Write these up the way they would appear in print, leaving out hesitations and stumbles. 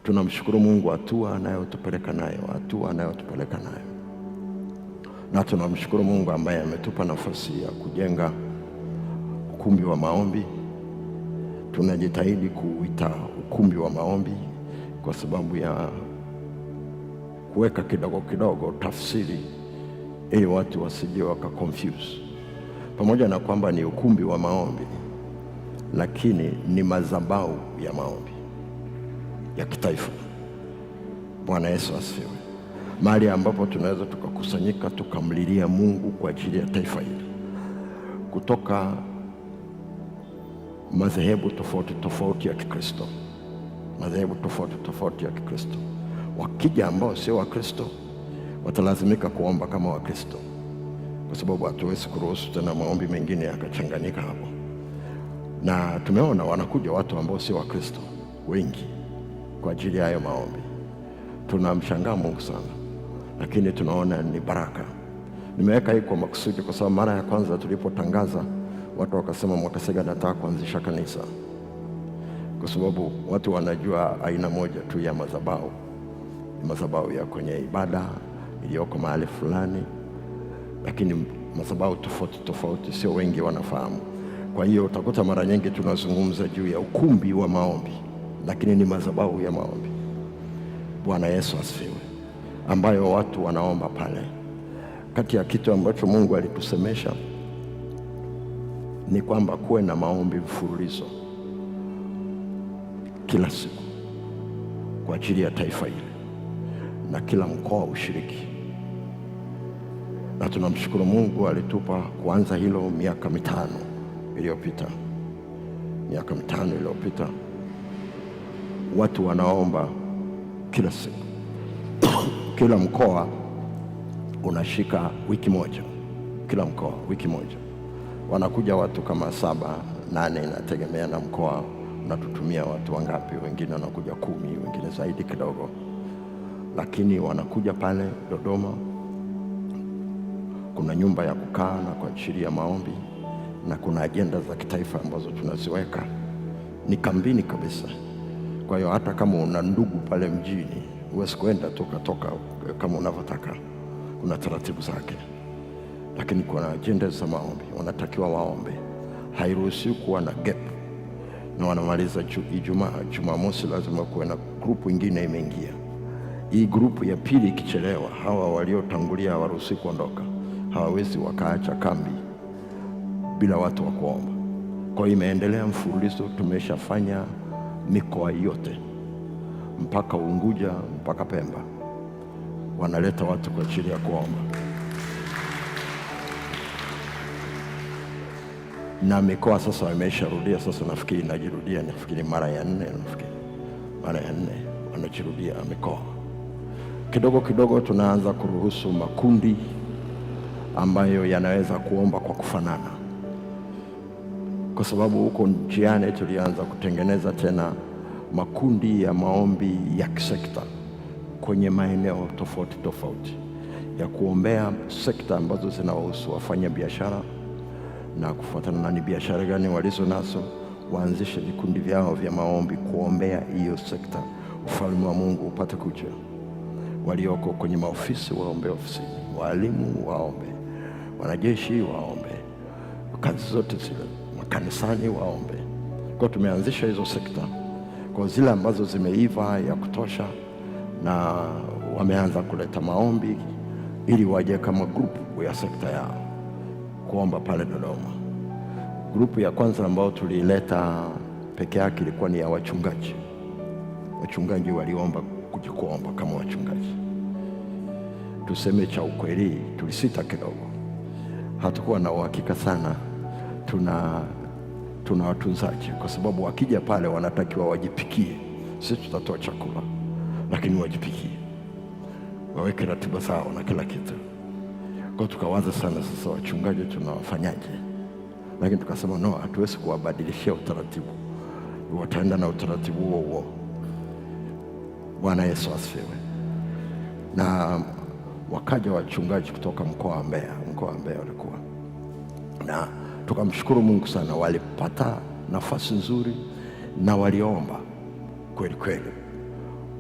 Tunamshukuru Mungu hatua anayotupeleka nayo, hatua anayotupeleka nayo, na tunamshukuru Mungu ambaye ametupa nafasi ya kujenga ukumbi wa maombi. Tunajitahidi kuuita ukumbi wa maombi kwa sababu ya kuweka kidogo kidogo tafsiri ili watu wasije waka confuse. Pamoja na kwamba ni ukumbi wa maombi, lakini ni madhabahu ya maombi ya kitaifa. Bwana Yesu asifiwe. Mahali ambapo tunaweza tukakusanyika tukamlilia Mungu kwa ajili ya taifa hili, kutoka madhehebu tofauti tofauti ya Kikristo, madhehebu tofauti tofauti ya Kikristo. Wakija ambao sio Wakristo watalazimika kuomba kama Wakristo, kwa sababu hatuwezi kuruhusu tena maombi mengine yakachanganyika hapo. Na tumeona wanakuja watu ambao sio Wakristo wengi kwa ajili ya hayo maombi. Tunamshangaa Mungu sana, lakini tunaona ni baraka. Nimeweka hii kwa makusudi, kwa sababu mara ya kwanza tulipotangaza watu wakasema Mwakasege anataka kuanzisha kanisa, kwa sababu watu wanajua aina moja tu ya madhabahu, madhabahu ya kwenye ibada iliyoko mahali fulani, lakini madhabahu tofauti tofauti sio wengi wanafahamu. Kwa hiyo utakuta mara nyingi tunazungumza juu ya ukumbi wa maombi, lakini ni madhabahu ya maombi. Bwana Yesu asifiwe, ambayo watu wanaomba pale. Kati ya kitu ambacho Mungu alitusemesha ni kwamba kuwe na maombi mfululizo kila siku kwa ajili ya taifa hili na kila mkoa ushiriki, na tunamshukuru Mungu alitupa kuanza hilo miaka 5 iliyopita. Miaka 5 iliyopita watu wanaomba kila siku. Kila mkoa unashika wiki moja, kila mkoa wiki moja. Wanakuja watu kama 7, 8, inategemea na mkoa unatutumia watu wangapi. Wengine wanakuja 10, wengine zaidi kidogo, lakini wanakuja pale Dodoma. Kuna nyumba ya kukaa na kwa ajili ya maombi, na kuna ajenda za kitaifa ambazo tunaziweka. Ni kambini kabisa. Kwa hiyo hata kama una ndugu pale mjini huwezi kwenda tu ukatoka kama unavyotaka, kuna taratibu zake. Lakini kuna ajenda za maombi, wanatakiwa waombe. Hairuhusiwi kuwa na gap. Na wanamaliza Ijumaa, Jumamosi lazima kuwe na grupu ingine imeingia. Hii grupu ya pili ikichelewa, hawa waliotangulia hawaruhusiwi kuondoka. Hawawezi wakaacha kambi bila watu wa kuomba. Kwa hiyo imeendelea mfululizo, tumeshafanya mikoa yote mpaka Unguja mpaka Pemba, wanaleta watu kwa ajili ya kuomba. Na mikoa sasa wamesharudia, sasa nafikiri inajirudia, nafikiri mara ya 4, nafikiri mara ya 4 wanajirudia mikoa. Kidogo kidogo tunaanza kuruhusu makundi ambayo yanaweza kuomba kwa kufanana, kwa sababu huko njiani tulianza kutengeneza tena makundi ya maombi ya kisekta kwenye maeneo tofauti tofauti ya kuombea sekta ambazo zinawahusu wafanya biashara, na kufuatana na ni biashara gani walizo nazo waanzishe vikundi vyao vya maombi kuombea hiyo sekta, ufalme wa Mungu upate kuja. Walioko kwenye maofisi waombe ofisini, walimu waombe, wanajeshi waombe, kazi zote zile, makanisani waombe. Kwa tumeanzisha hizo sekta kwa zile ambazo zimeiva ya kutosha, na wameanza kuleta maombi ili waje kama group ya sekta yao kuomba pale Dodoma. Grupu ya kwanza ambayo tuliileta peke yake ilikuwa ni ya wachungaji. Wachungaji waliomba kuja kuomba kama wachungaji. Tuseme cha ukweli, tulisita kidogo, hatukuwa na uhakika sana tuna watunzaji, kwa sababu wakija pale wanatakiwa wajipikie. Sisi tutatoa chakula, lakini wajipikie, waweke ratiba zao na kila kitu. Kwa tukawaza sana, sasa wachungaji tunawafanyaje? Lakini tukasema no, hatuwezi kuwabadilishia utaratibu, wataenda na utaratibu huo huo. Bwana Yesu asifiwe. Na wakaja wachungaji kutoka mkoa wa Mbeya, mkoa wa Mbeya walikuwa, na tukamshukuru Mungu sana, walipata nafasi nzuri na waliomba kweli kweli.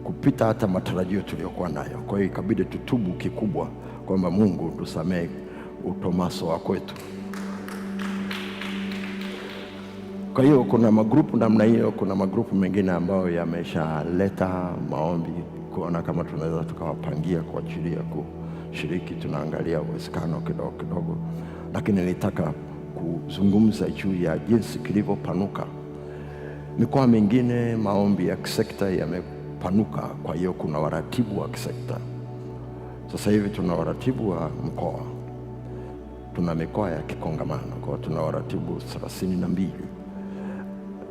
kupita hata matarajio tuliyokuwa nayo. Kwa hiyo ikabidi tutubu kikubwa kwamba Mungu tusamehe utomaso wa kwetu. Kwa hiyo kuna magrupu namna hiyo, kuna magrupu mengine ambayo yameshaleta maombi kuona kama tunaweza tukawapangia kwa ajili ya kushiriki. Tunaangalia uwezekano kidogo kidogo, lakini nilitaka kuzungumza juu ya jinsi kilivyopanuka. Mikoa mingine maombi ya kisekta yamepanuka, kwa hiyo kuna waratibu wa kisekta. Sasa hivi tuna waratibu wa mkoa, tuna mikoa ya kikongamano, kwa hiyo tuna waratibu 32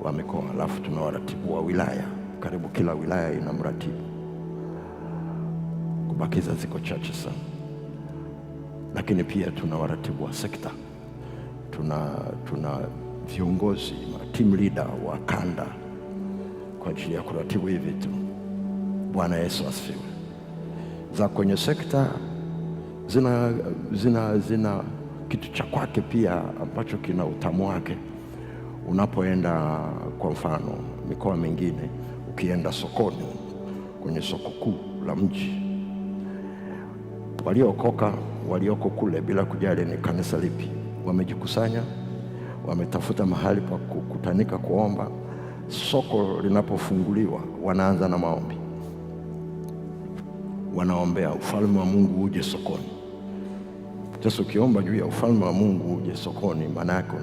wa mikoa, alafu tuna waratibu wa wilaya. Karibu kila wilaya ina mratibu, kubakiza ziko chache sana. Lakini pia tuna waratibu wa sekta, tuna viongozi team leader wa kanda kwa ajili ya kuratibu hivi vitu. Bwana Yesu asifiwe. Za kwenye sekta zina kitu cha kwake pia ambacho kina utamu wake. Unapoenda kwa mfano mikoa mingine, ukienda sokoni, kwenye soko kuu la mji, waliookoka walioko kule bila kujali ni kanisa lipi, wamejikusanya, wametafuta mahali pa kukutanika kuomba. Soko linapofunguliwa wanaanza na maombi, wanaombea ufalme wa Mungu uje sokoni. Sasa ukiomba juu ya ufalme wa Mungu uje sokoni, maana yake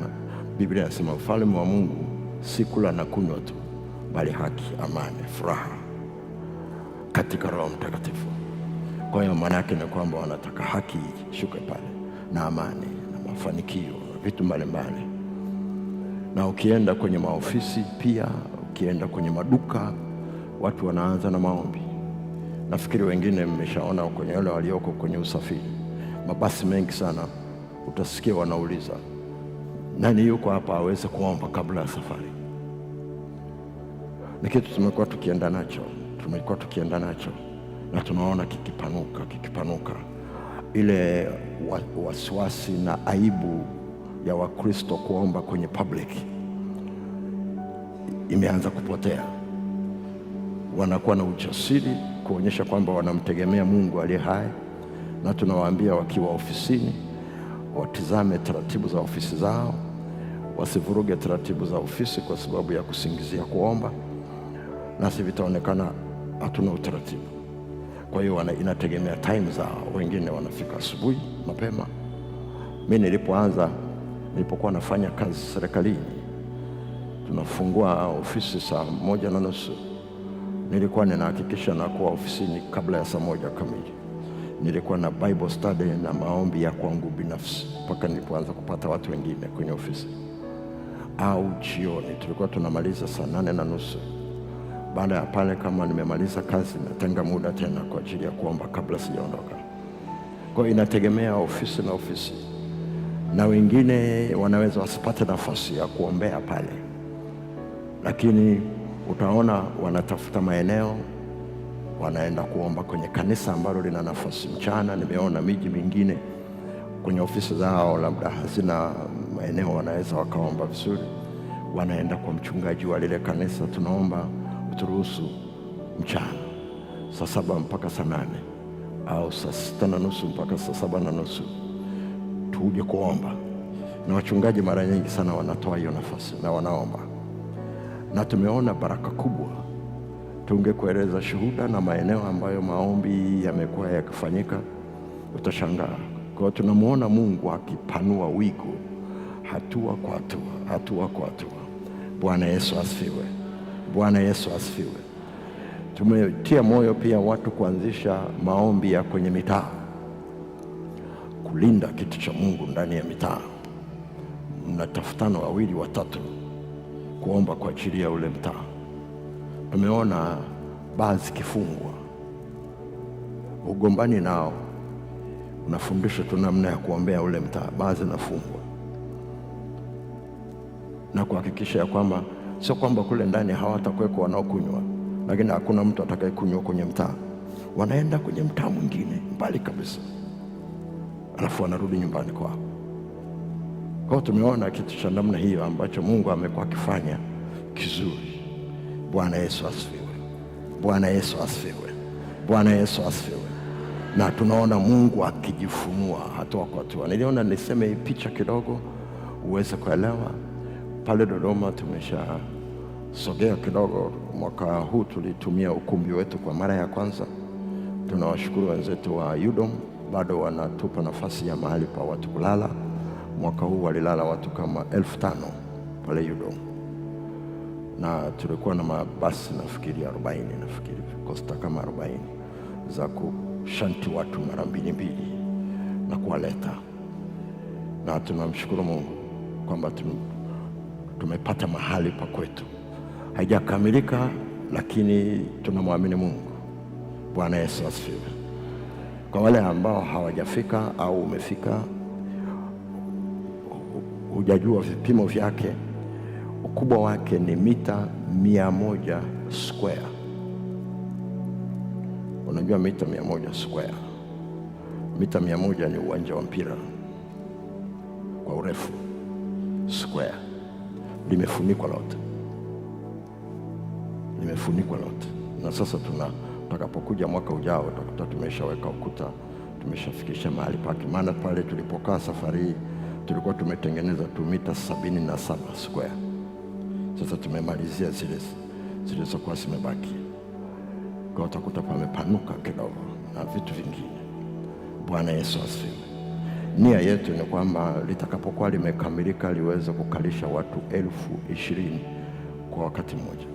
Biblia inasema ufalme wa Mungu si kula na kunywa tu, bali haki, amani, furaha katika Roho Mtakatifu. Kwa hiyo maana yake ni kwamba wanataka haki ishuke pale na amani na mafanikio na vitu mbalimbali. Na ukienda kwenye maofisi pia, ukienda kwenye maduka, watu wanaanza na maombi. Nafikiri wengine mmeshaona kwenye wale walioko kwenye usafiri, mabasi mengi sana, utasikia wanauliza nani yuko hapa aweze kuomba kabla ya safari. Ni kitu tumekuwa tukienda nacho, tumekuwa tukienda nacho na tunaona kikipanuka, kikipanuka. Ile wasiwasi na aibu ya Wakristo kuomba kwenye public imeanza kupotea. Wanakuwa na ujasiri kuonyesha kwamba wanamtegemea Mungu aliye hai, na tunawaambia wakiwa ofisini watizame taratibu za ofisi zao, wasivuruge taratibu za ofisi kwa sababu ya kusingizia kuomba, nasi vitaonekana hatuna utaratibu. Kwa hiyo inategemea time zao. Wengine wanafika asubuhi mapema. Mimi nilipokuwa nafanya kazi serikalini, tunafungua ofisi 1:30, nilikuwa ninahakikisha nakuwa ofisini kabla ya 1:00 kamili. Nilikuwa na Bible study na maombi ya kwangu binafsi mpaka nilipoanza kupata watu wengine kwenye ofisi. Au jioni tulikuwa tunamaliza 8:30. Baada ya pale, kama nimemaliza kazi, natenga muda tena kwa ajili ya kuomba kabla sijaondoka. Kwa hiyo inategemea ofisi na ofisi, na wengine wanaweza wasipate nafasi ya kuombea pale, lakini utaona wanatafuta maeneo, wanaenda kuomba kwenye kanisa ambalo lina nafasi mchana. Nimeona miji mingine kwenye ofisi zao labda hazina maeneo wanaweza wakaomba vizuri, wanaenda kwa mchungaji wa lile kanisa, tunaomba uturuhusu mchana 7:00 mpaka 8:00 au 6:30 mpaka 7:30 tuje kuomba. Na wachungaji mara nyingi sana wanatoa hiyo nafasi na wanaomba, na tumeona baraka kubwa. Tungekueleza shuhuda na maeneo ambayo maombi yamekuwa yakifanyika, utashangaa. Kwa hiyo tunamuona Mungu akipanua wigo hatua kwa hatua, hatua kwa hatua. Bwana Yesu asifiwe. Bwana Yesu asifiwe. Tumetia moyo pia watu kuanzisha maombi ya kwenye mitaa, kulinda kitu cha Mungu ndani ya mitaa. Mnatafutana wawili watatu kuomba kwa ajili ya ule mtaa. Tumeona baa zikifungwa, ugombani nao, unafundishwa tu namna ya kuombea ule mtaa. Baa zinafungwa na kuhakikisha ya kwamba sio kwamba kule ndani hawatakuweko wanaokunywa, lakini hakuna mtu atakayekunywa kwenye mtaa. Wanaenda kwenye mtaa mwingine mbali kabisa, alafu wanarudi nyumbani kwao. Kwa hiyo tumeona kitu cha namna hiyo ambacho Mungu amekuwa akifanya kizuri. Bwana Yesu asifiwe. Bwana Yesu asifiwe. Bwana Yesu asifiwe. Na tunaona Mungu akijifunua hatua kwa hatua. Niliona niseme hii picha kidogo uweze kuelewa. Pale Dodoma tumeshasogea kidogo. Mwaka huu tulitumia ukumbi wetu kwa mara ya kwanza. Tunawashukuru wenzetu wa UDOM, bado wanatupa nafasi ya mahali pa watu kulala. Mwaka huu walilala watu kama 5,000 pale UDOM, na tulikuwa na mabasi nafikiri 40, nafikiri kosta kama 40 za kushanti watu mara mbili mbili na kuwaleta. Na tunamshukuru Mungu kwamba tumepata mahali pa kwetu. Haijakamilika, lakini tunamwamini Mungu. Bwana Yesu asifiwe. Kwa wale ambao hawajafika au umefika hujajua vipimo vyake, ukubwa wake ni mita 100 square. Unajua mita 100 square? Mita 100 ni uwanja wa mpira kwa urefu square. Limefunikwa lote. Limefunikwa lote. Na sasa tutakapokuja mwaka ujao utakuta tumeshaweka ukuta, tumeshafikisha mahali pake. Maana pale tulipokaa safari hii tulikuwa tumetengeneza tu mita 77 square. Sasa tumemalizia zile zilizokuwa zimebaki. Kwa utakuta pamepanuka kidogo na vitu vingine. Bwana Yesu asifiwe. Nia yetu ni kwamba litakapokuwa limekamilika liweze kukalisha watu 20,000 kwa wakati mmoja.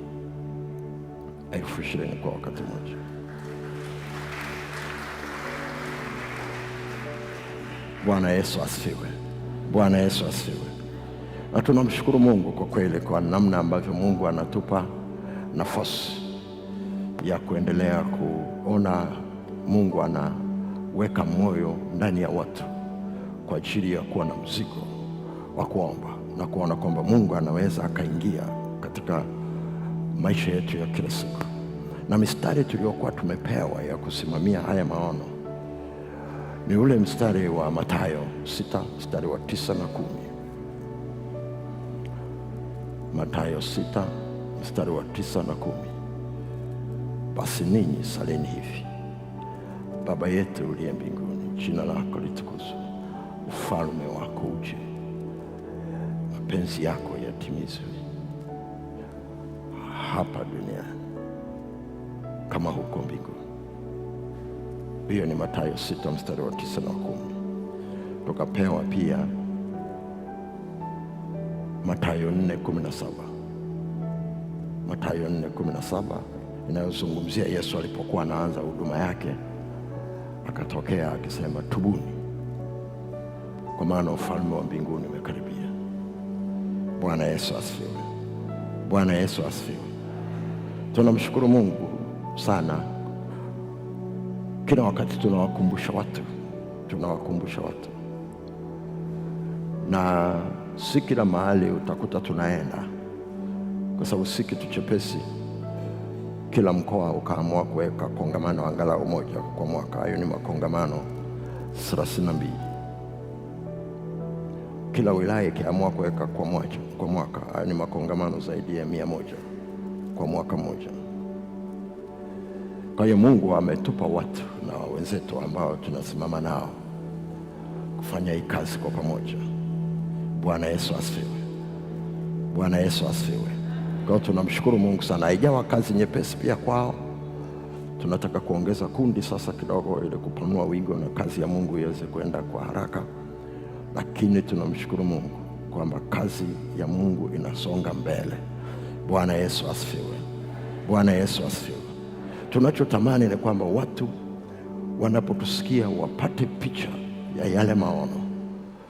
20,000 kwa wakati mmoja. Bwana Yesu asifiwe. Bwana Yesu asifiwe. Na tunamshukuru Mungu kwa kweli kwa namna ambavyo Mungu anatupa nafasi ya kuendelea kuona Mungu anaweka moyo ndani ya watu kwa ajili ya kuwa na mzigo wa kuomba na kuona kwamba Mungu anaweza akaingia katika maisha yetu ya kila siku. Na mistari tuliyokuwa tumepewa ya kusimamia haya maono ni ule mstari wa Mathayo 6 mstari wa 9 na 10. Mathayo 6 mstari wa 9 na 10. Basi ninyi saleni hivi: Baba yetu uliye mbinguni, jina lako litukuzwe, ufalme wako uje, mapenzi yako yatimizwe hapa duniani kama huko mbinguni. Hiyo ni Mathayo 6 mstari wa 9 na 10. Tukapewa pia Mathayo 4:17. Mathayo 4:17 inayozungumzia Yesu alipokuwa anaanza huduma yake, akatokea akisema, tubuni kwa maana ufalme wa mbinguni umekaribia. Bwana Yesu asifiwe. Bwana Yesu asifiwe. Tunamshukuru Mungu sana. Kila wakati tunawakumbusha watu, tunawakumbusha watu. Na si kila mahali utakuta tunaenda, kwa sababu si kitu chepesi kila mkoa ukaamua kuweka kongamano angalau moja kwa mwaka. Hayo ni makongamano 32. Kila wilaya ikiamua kuweka kwa mwaka, hayo ni makongamano zaidi ya 100 kwa mwaka mmoja. Kwa hiyo Mungu ametupa watu na wenzetu ambao tunasimama nao kufanya hii kazi kwa pamoja. Bwana Yesu asifiwe. Bwana Yesu asifiwe. Kwa hiyo tunamshukuru Mungu sana. Haijawa kazi nyepesi pia kwao. Tunataka kuongeza kundi sasa kidogo ili kupanua wigo na kazi ya Mungu iweze kwenda kwa haraka. Lakini tunamshukuru Mungu kwamba kazi ya Mungu inasonga mbele. Bwana Yesu asifiwe. Bwana Yesu asifiwe. Tunachotamani ni kwamba watu wanapotusikia wapate picha ya yale maono.